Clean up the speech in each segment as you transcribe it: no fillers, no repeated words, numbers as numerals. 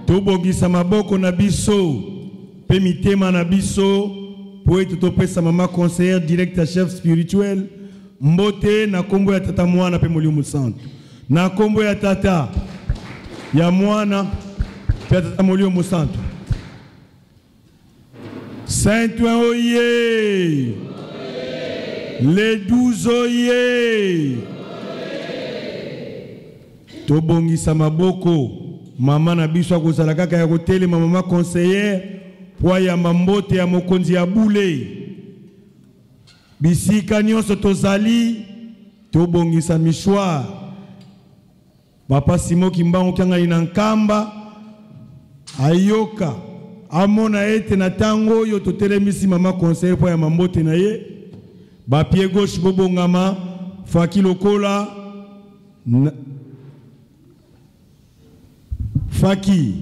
Tobongisa maboko na biso mpe mitema na biso mpo ete topesa mama conseillère directe chef spirituel mbote na nkombo ya Tata, Mwana mpe Molimo Mosantu. Na nkombo ya Tata, ya Mwana mpe ya Tata Molimo Mosantu. Saint-Ouen oye! Les 12 oye! Tobongisa maboko, mama na biso akozala kaka ya kotelema, mama conseillère, po ayamba mbote ya mokonzi ya bule. Bisika nyonso tozali, tobongisa mishwar. Papa Simon Kimbangu Kiangani na Nkamba ayoka amona ete na tango oyo totelemisi mama conseiller mpo ya mambote na ye, ba pied gauche bobongama faki lokola na, faki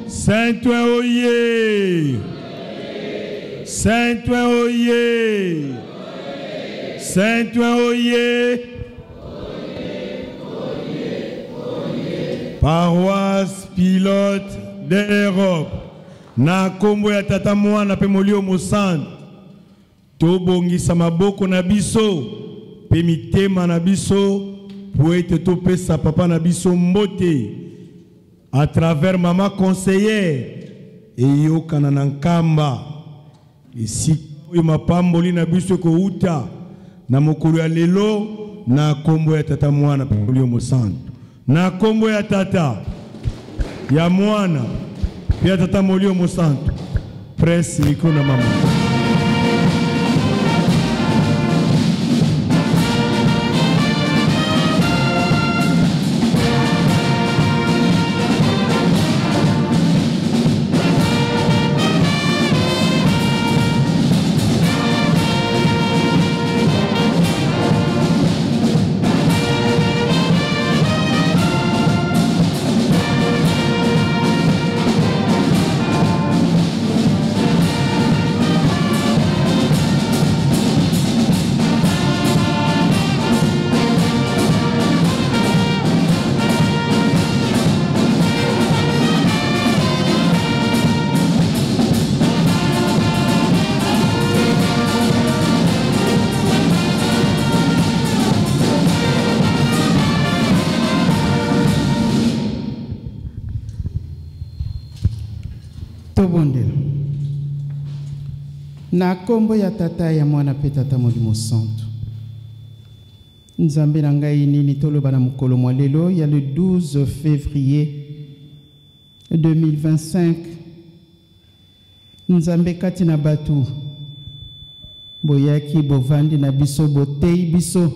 Saint-Ouen oye! Saint-Ouen oye! Saint-Ouen oye! Paroisse pilote d'Europe na kombo ya Tata, Mwana pe Molimo Mosantu, tobongisa maboko na biso pe mitema na biso po ete topesa papa na biso mbote à travers mama conseillère eyokana na Nkamba, esika oyo mapamboli na biso ekouta. Na mokolo ya lelo, na kombo ya Tata, Mwana mpe Molimo Mosantu. Na kombo ya Tata, ya Mwana mpe ya Tata Molimo Mosantu. Presse micro na mama. Tobondela. Na kombo ya Tata, ya Mwana mpe Tata Molimo Santu. Nzambe na ngai, nini toloba na mokolo mwa lelo ya le 12 février 2025? Nzambe kati na bato, boyaki, bovandi na biso, botei biso.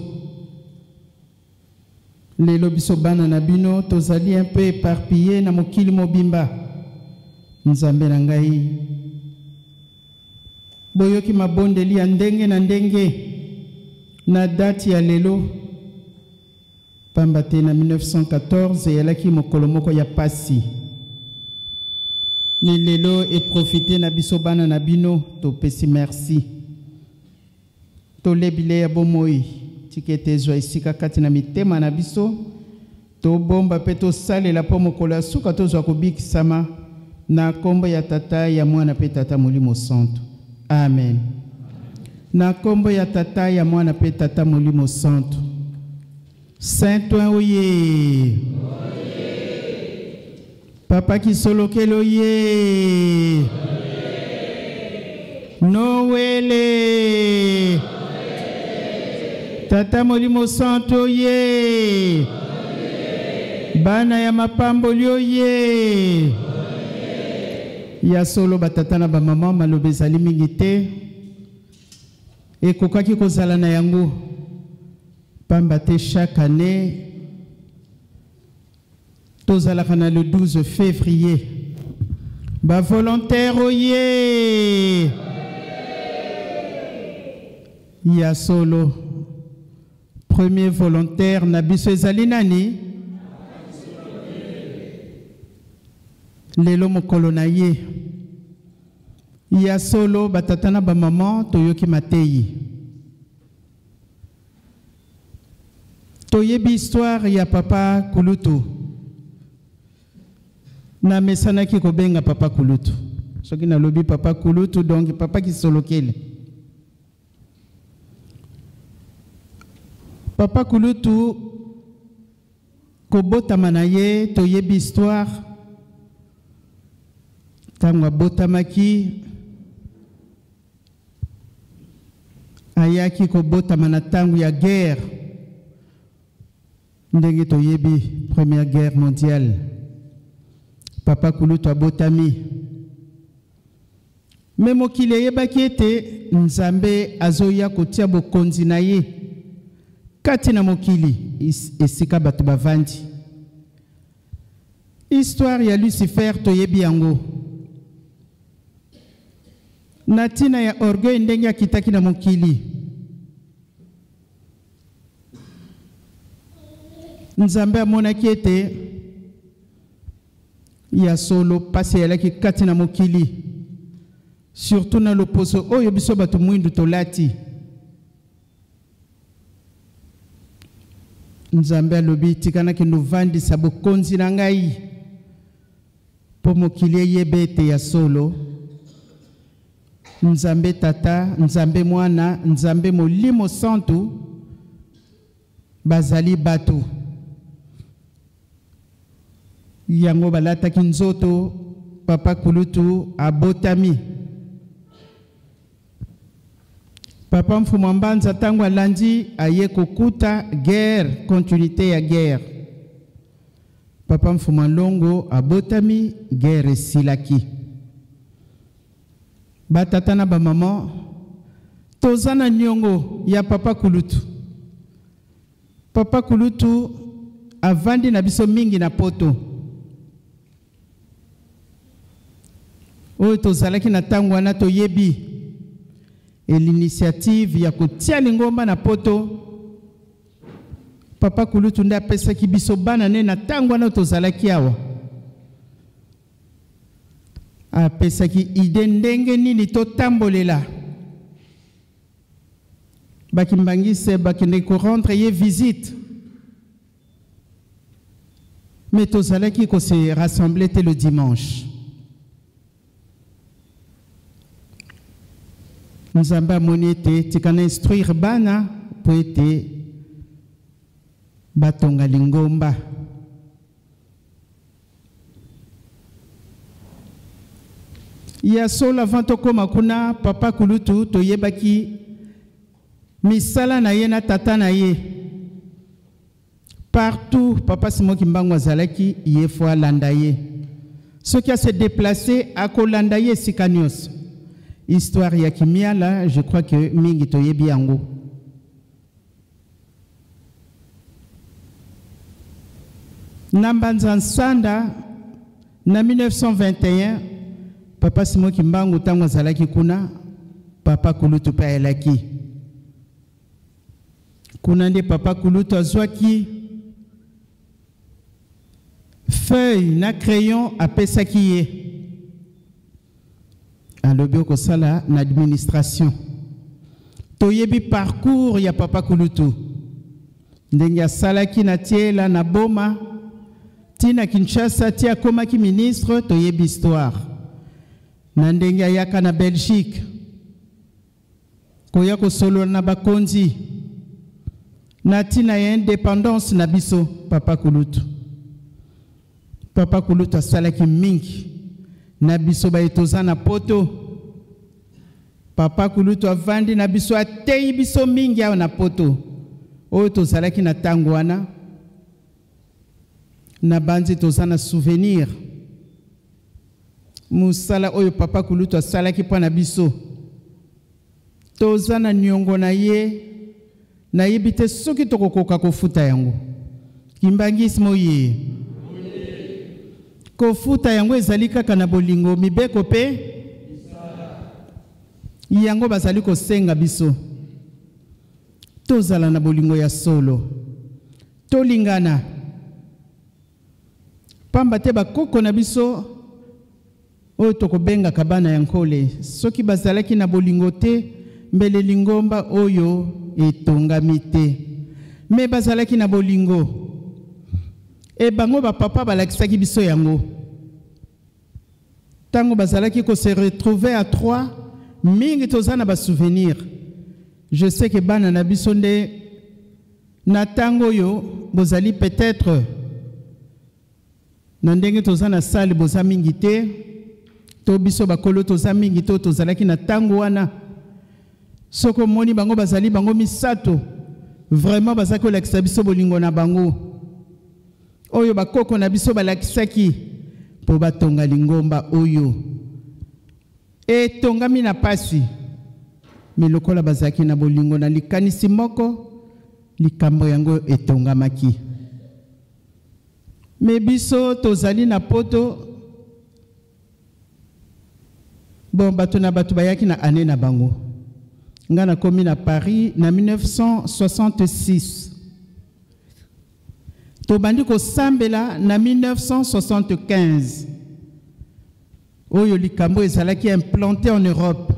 Lelo biso bana na bino tozali un peu éparpillé na mokili mobimba. Nzambe na ngai, boyoki mabondeli ya ndenge na ndenge na date ya lelo, pamba te na 1914 eyalaki mokolo moko ya pasi. Me lelo eprofite na biso bana na bino, topesi merci. Tole bilei ya bomoi, tika ete ezwa esika kati na mitema na biso, tobomba mpe tosalela mpo mokolo ya suka tozwa kobikisama. Na kombo ya Tata, ya Mwana mpe Tata Molimo Santu. Amen. Na kombo ya Tata, ya Mwana mpe Tata Molimo Santu. Saint-Ouen oye! Papa Kisolokele oye! Noele! Tata Molimo Santu oye! Bana ya mapamboli oye! Ya solo, batata na bamama, maloba ezali mingi te. Ekokaki kozala na yango pamba te chaque année tozalaka na le 12 février. Bavolontaire oye! Ya solo, premier volontaire na biso ezali nani lelo? Mokolo na ye. Ya solo, batata na bamama, toyoki mateyi, toyebi histoire ya papa Kulutu. Namesanaki kobenga papa Kulutu. Soki nalobi papa Kulutu, donc papa Kisolokele. Papa Kulutu, kobotama na ye, toyebi histoire. Ntango abotamaki, ayaki kobotama na ntango ya guerre, ndenge toyebi Première Guerre mondiale. Papa Kulutu abotami, me mokili eyebaki ete Nzambe azoya kotia bokonzi na ye kati na mokili esika bato bavandi. Histoire ya Lucifer, toyebi yango, na ntina ya orgueil, ndenge akitaki na mokili. Nzambe amonaki ete ya solo pasi eyalaki kati na mokili, surtout na loposo oyo biso bato mwindu tolati. Nzambe alobi: "Tika nakende ovandisa bokonzi na ngai mpo mokili eyeba ete ya solo Nzambe Tata, Nzambe Mwana, Nzambe Molimo Santu bazali bato." Yango balataki nzoto. Papa Kulutu abotami. Papa Mfumu Mbanza ntango alandi aye kokuta guerre, continuité ya guerre. Papa Mfumu Longo abotami, guerre esilaki. Batata na bamama, toza na niongo ya Papa Kulutu. Papa Kulutu avandi na biso mingi na poto. Oyo tozalaki na ntango wana toyebi e l'initiative ya kotia lingomba na poto. Papa Kulutu nde apesaki biso bana ne na ntango wana tozalaki awa. Apesaki idée ndenge nini totambolela. Bakimbangise bakende korendre ye visite. Mais tozalaki kose rassembler te le dimanche. Nzambe amoni ete tika na instruire bana po ete batonga lingomba. Ya solo, avant tokóma kuna, Papa Kulutu toyebaki misala na ye na tata na ye. Partout Papa Simon Kimbangu azalaki, ye fo alanda ye. Soki ase déplace, akolanda ye esika nyonso. Histoire ya Kimiala, je crois que mingi toyebi yango. Na Mbanza Nsanda na 1921, Papa Simon Kimbangu ntango azalaki kuna, Papa Kulutu mpe ayelaki kuna. Nde Papa Kulutu azwaki feuille na crayon, apesaki ye, alobi okosala na administration. Toyebi parcours ya Papa Kulutu, ndenge asalaki na Tiela, na Boma, ti na Kinshasa, ti akomaki ministre. Toyebi histoire na ndenge ayaka na Belgique koya kosolola na bakonzi na ntina ya indépendance na biso. Papa Kulutu asalaki mingi na biso baye toza na poto. Papa Kulutu avandi na biso, ateyi biso mingi awa na poto oyo tozalaki na ntango wana. Na banzi toza na souvenir mosala oyo Papa Kulutu asalaki mpo na biso. Toza na niongo na ye, nayebi te soki tokokoka kofuta yango. Kimbanguisme oye, kofuta yango ezali kaka na bolingo, mibeko mpe yango bazali kosenga biso. Tozala na bolingo ya solo, tolingana, pamba te bakoko na biso oyo tokobengaka bana ya Nkole, soki bazalaki na bolingo te, mbele lingomba oyo etongami te. Me bazalaki na bolingo e bango bapapa balakisaki biso yango ntango bazalaki kose retrouver à trois. Mingi toza na basouvenir. Je sais que bana na biso nde na ntango oyo bozali peut-être na ndenge toza na salle, boza mingi te, to biso bakolo toza mingi to tozalaki na ntango wana. Soki omoni bango bazali bango misato, vraiment bazalaki kolakisa biso bolingo na bango oyo bakoko na biso balakisaki mpo batonga lingomba oyo etongami na pasi. Me lokola bazalaki na bolingo na likanisi moko, likambo yango etongamaki. Me biso tozali na poto, bon, bato na bato bayaki na année na bango. Nga nakomi na Paris na 1966, tobandi kosambela na 1975 oyo likambo ezalaki implanté en Europe.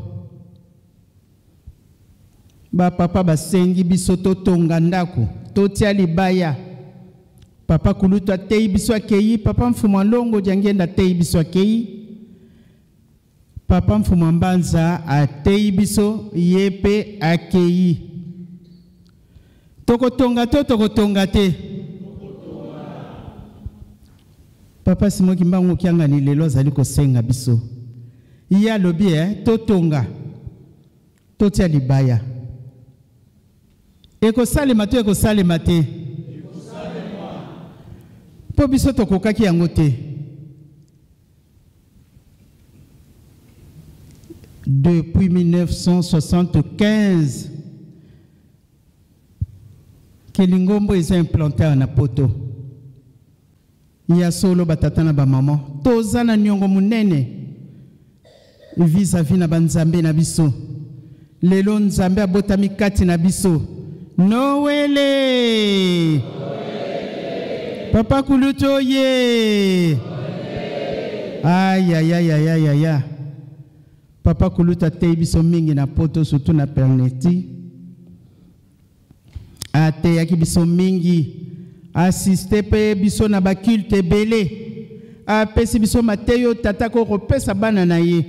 Bapapa basengi biso totonga ndako, totia libaya. Papa Kulutu ateyi biso, akei. Papa Mfumu Alongo Diangenda ateyi biso, akei. Papa Mfumu Mbanza ateyi biso, ye mpe akei. Tokotonga to tokotonga te? Papa Simon Kimbangu Kiangani lelo azali kosenga biso. Ye alobi totonga, totia libaya. Ekosalema to ekosalema te? Mpo biso tokokaki yango te. Depuis 1975 ke lingombo eza implante awa na poto. Ya solo batata na bamama, toza na niongo monene vis-à-vis na banzambe na biso. Lelo Nzambe abotami kati na biso. Noele! Papa Kulutu oye! Ay ay ay ay ay ay. ay. Papa Kulutu ateyi biso mingi na poto, surtout na Perneti. Ateyaki biso mingi, asiste mpe biso na baculte ebele, apesi biso mateyo tata kokopesa bana na ye.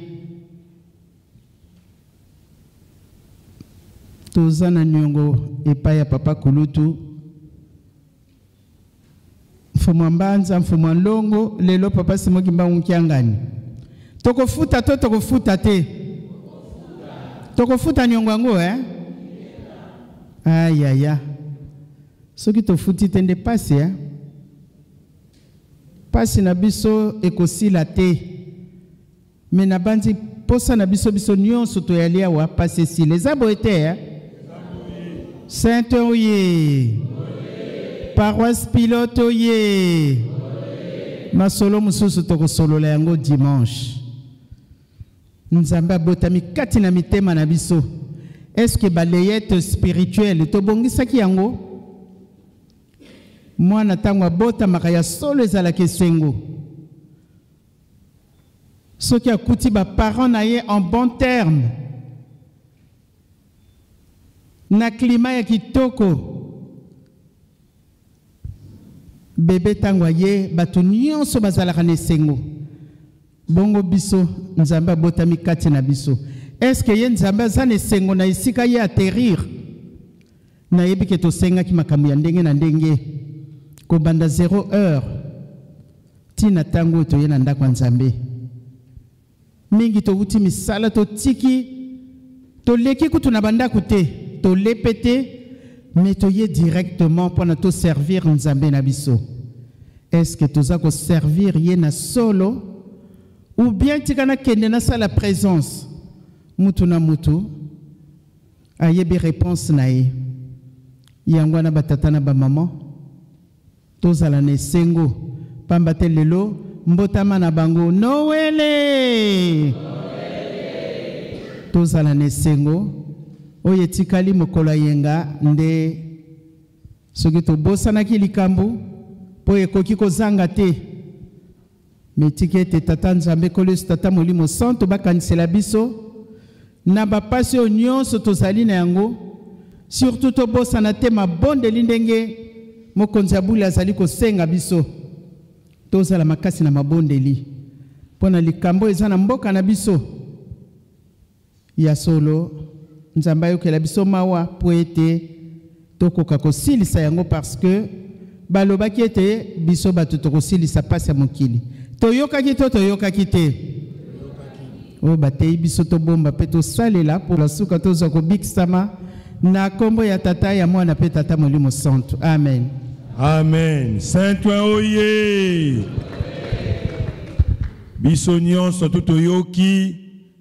Toza na niongo epai ya Papa Kulutu, Mfumu Mbanza, Mfumu Nlongo, lelo Papa Simon Kimbangu Kiangani. Tokofuta to tokofuta te? Tokofuta niongo yango eh? Ayaya, soki tofuti te nde pasi eh? Pasi na biso ekosila te. Me nabanzi posa na biso biso nyonso toyali awa pasi esila. Eza boye te eh? Saint oye, paroisse pilote oye. Masolo mosusu tokosolola yango dimanche. Nzambe abotami kati na mitema na biso. Est-ce que baleyete spirituelle tobongisaki yango? Mwana ntango abotamaka ya solo ezalaka esengo. Soki akuti baparent na ye en bon terme, na climat ya kitoko, bebe ntango aye bato nyonso bazalaka na esengo. Bongo biso Nzambe abotami kati na biso, eske ye Nzambe aza na esengo na esika ye atterrir? Nayebi ke tosengaki makambo ya ndenge na ndenge kobanda 0 heure ntina ntango oyo toye na ndako ya Nzambe. Mingi towuti misala, totiki, toleki kutu na bandako te, tolepe te, mais toye directement mpona toservir Nzambe na biso. Est-ce que toza koservir ye na solo ou bien tika nakende nasala présence? Mutu na mutu ayebi réponse na ye. Yango wana batata na bamama tozala na esengo, pamba te lelo mbotama na bango Noele. Tozala na esengo oyo etikali mokolo ya yenga nde soki tobosanaki likambo mpo ekoki kozanga te. Metiki ete Tata Nzambe Nkolo Yesu Tata Molimo Santo bakanisela biso na bapasi oyo nyonso tozali na yango, surtout tobosana te mabondeli ndenge mokonzi ya bule azali kosenga biso tozala makasi na mabondeli mpo na likambo eza na mboka na biso. Ya solo Nzambe ayokela biso mawa mpo ete tokoka kosilisa yango, parce que balobaki ete biso bato tokosilisa pasi ya mokili. Toyokaki to toyokaki te? Oyo bateyi biso tobomba mpe tosalela mpo na suka tozwa kobikisama na kombo ya Tata, ya Mwana mpe Tata Molimo Santu. Amen. Amen. Saint oye. Biso nyonso tu toyoki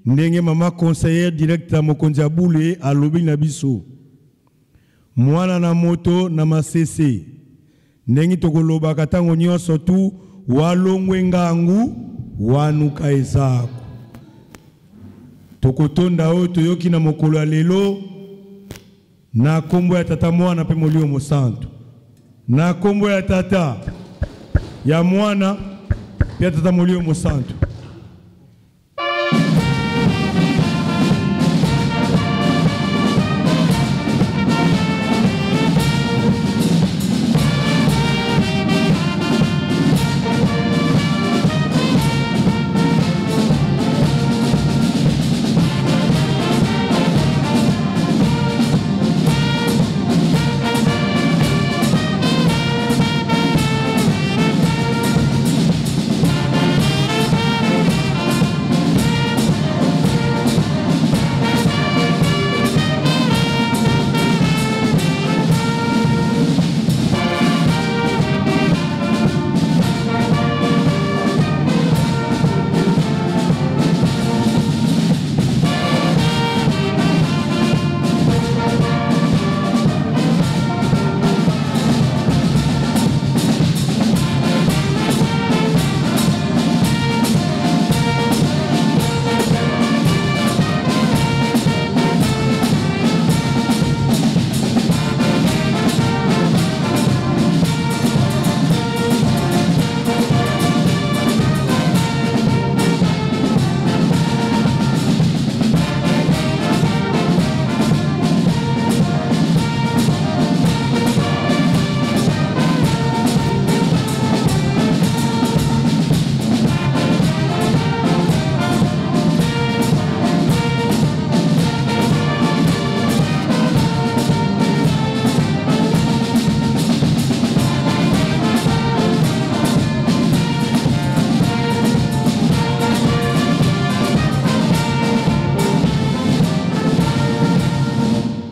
ndenge mama conseillère directe ya mokonzi ya bule alobi na biso. Mwana na moto na masese. Ndenge tokolobaka ntango nyonso tu walongwe ngangu wanuka ezako. Tokotonda oyo toyoki na mokolo ya lelo na kombo ya Tata, Mwana mpe Molimo Mosantu. Na kombo ya Tata, ya Mwana mpe ya Tata Molimo Mosantu.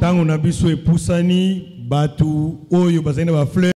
Ntango na biso epusani, bato oyo bazali na bafleur.